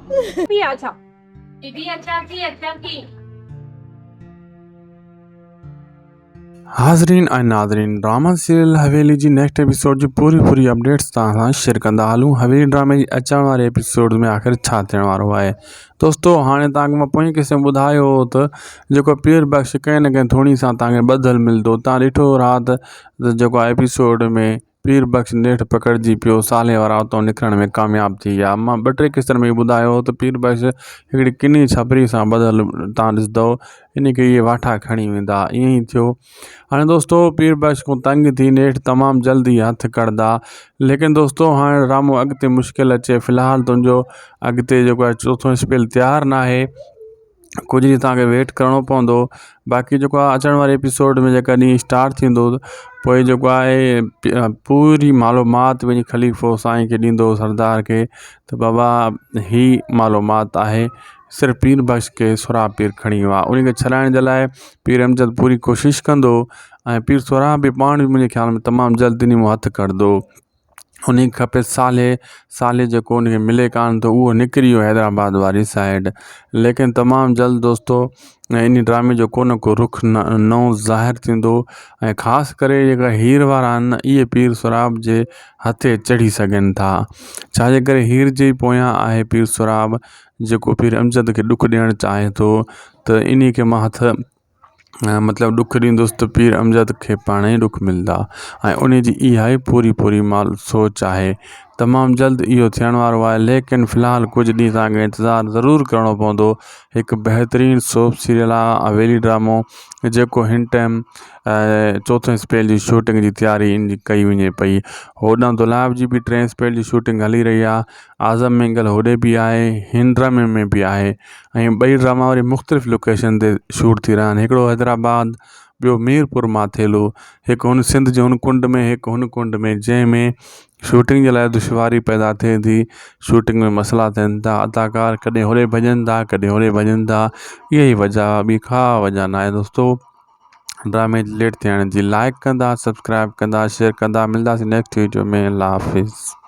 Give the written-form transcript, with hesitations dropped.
P آ ڇا؟ ديدي اچان ٿي اچان ٿي. حاضرين ۽ ناظرين ڊراما سيريل حويلي جي نيڪسٽ ايپيسوڊ جي پوري پوري اپڊيٽس توهان سان شيئر ڪندا هلون حويلي ڊرامي جي اچڻ واري ايپيسوڊ ۾ آخر ڇا ٿيڻ وارو آهي دوستو هاڻي توهان کي مان پوئين قسط ۾ ٻڌايو هو ته جيڪو پير بخش ڪنهن نه ڪنهن ٿوڻي سان توهان کي ٻڌل ملندو توهان ڏٺو رات جيڪو ايپيسوڊ ۾ پير بخش نيٺ پڪڙجي پيو. صالح وارا اتان نڪرڻ ۾ ڪامياب ٿي ويا. مان ٻه ٽي قسطن ۾ ٻڌايو هو ته پير بخش هڪڙي ڪني ڇپري سان ٻڌل تان ڏسندؤ ان کي اهي واٺا کڻي ويندا. ائين ئي ٿيو. هاڻي دوستو پير بخش کان تنگ ٿي نيٺ تمام جلد ئي هٿ ڪڍندا. ليڪن دوستو هاڻي رامو اڳتي مشڪل اچي في الحال تنهنجو اڳتي جيڪو آهي چوٿون اسپيل تيار ناهي. ڪجهه ڏينهن توهان کي ويٽ ڪرڻو پوندو باقي جيڪو آهي اچڻ واري ايپيسوڊ ۾ جيڪا ڏينهن اسٽارٽ ٿيندو پوءِ جيڪو آهي پوري معلومات وڃي خليفو سائين کي ڏيندو سردار کي ته بابا هي معلومات آهي صرف پير بخش کي سهراب پير کڻي ويو آهي ان کي ڇڏائڻ جي لاءِ پير امجد پوري ڪوشش ڪندو ۽ پير سهراب به پاڻ به منهنجي خيال ۾ تمام جلد انهي مان هٿ ڪڍندو. انهي کي کپي صالح صالح جيڪو ان کي ملي ڪانه ٿو اهو نڪري ويو حيدرآباد واري سائيڊ ليڪن تمام جلد دوستو انهي ڊرامي جو ڪو نه ڪو رخ نئون ظاهر ٿيندو ۽ خاص ڪري جيڪا هير وارا آهن اهي پير سهراب جي هٿي چڙهي سگهن ٿا ڇاجي ڪري هير جي پويان آهي پير سهراب جيڪو پير امجد کي ڏک ڏيڻ چاهي ٿو ته انهي کي مان هٿ مطلب ڏک ڏيندس ته پير امجد کي پاڻ ئي ڏک ملندا ۽ ان جي اها ئي پوري پوري مال سوچ آهي تمام جلد اهو ٿيڻ وارو آهي ليڪن في الحال ڪجهه ڏينهن توهان کي انتظار ضرور ڪرڻو پوندو هڪ بهترين سوپ سيريل آهي حويلي ڊرامو جيڪو هن ٽائيم چوٿين اسپيل جي شوٽنگ جي تياري ان جي ڪئي وڃي پئي هوڏانهن دولاب جي به ٽئين اسپيل جي شوٽنگ هلي رهي آهي اعظم مينگل هوڏي به آهي هن ڊرامي ۾ به آهي ۽ ٻئي ڊراما وري مختلف لوڪيشن تي شوٽ ٿي رهيا آهن هڪڙو حيدرآباد ٻيو ميرپور ماٿيلو هڪ هن سنڌ جي هن ڪنڊ ۾ هڪ هن ڪنڊ ۾ جنهن ۾ شوٽنگ جي لاءِ دشواري پيدا ٿئي ٿي شوٽنگ ۾ مسئلا ٿين ٿا اداڪار ڪڏهن هوڏي ڀڄن ٿا ڪڏهن هوڏي ڀڄن ٿا اها ئي وجهه آهي ٻي ڪا وجهه ناهي دوستو ڊرامي جي ليٽ ٿيڻ جي لائڪ ڪندا سبسڪرائب ڪندا شيئر ڪندا ملنداسين نيڪسٽ ويڊيو ۾ الله حافظ.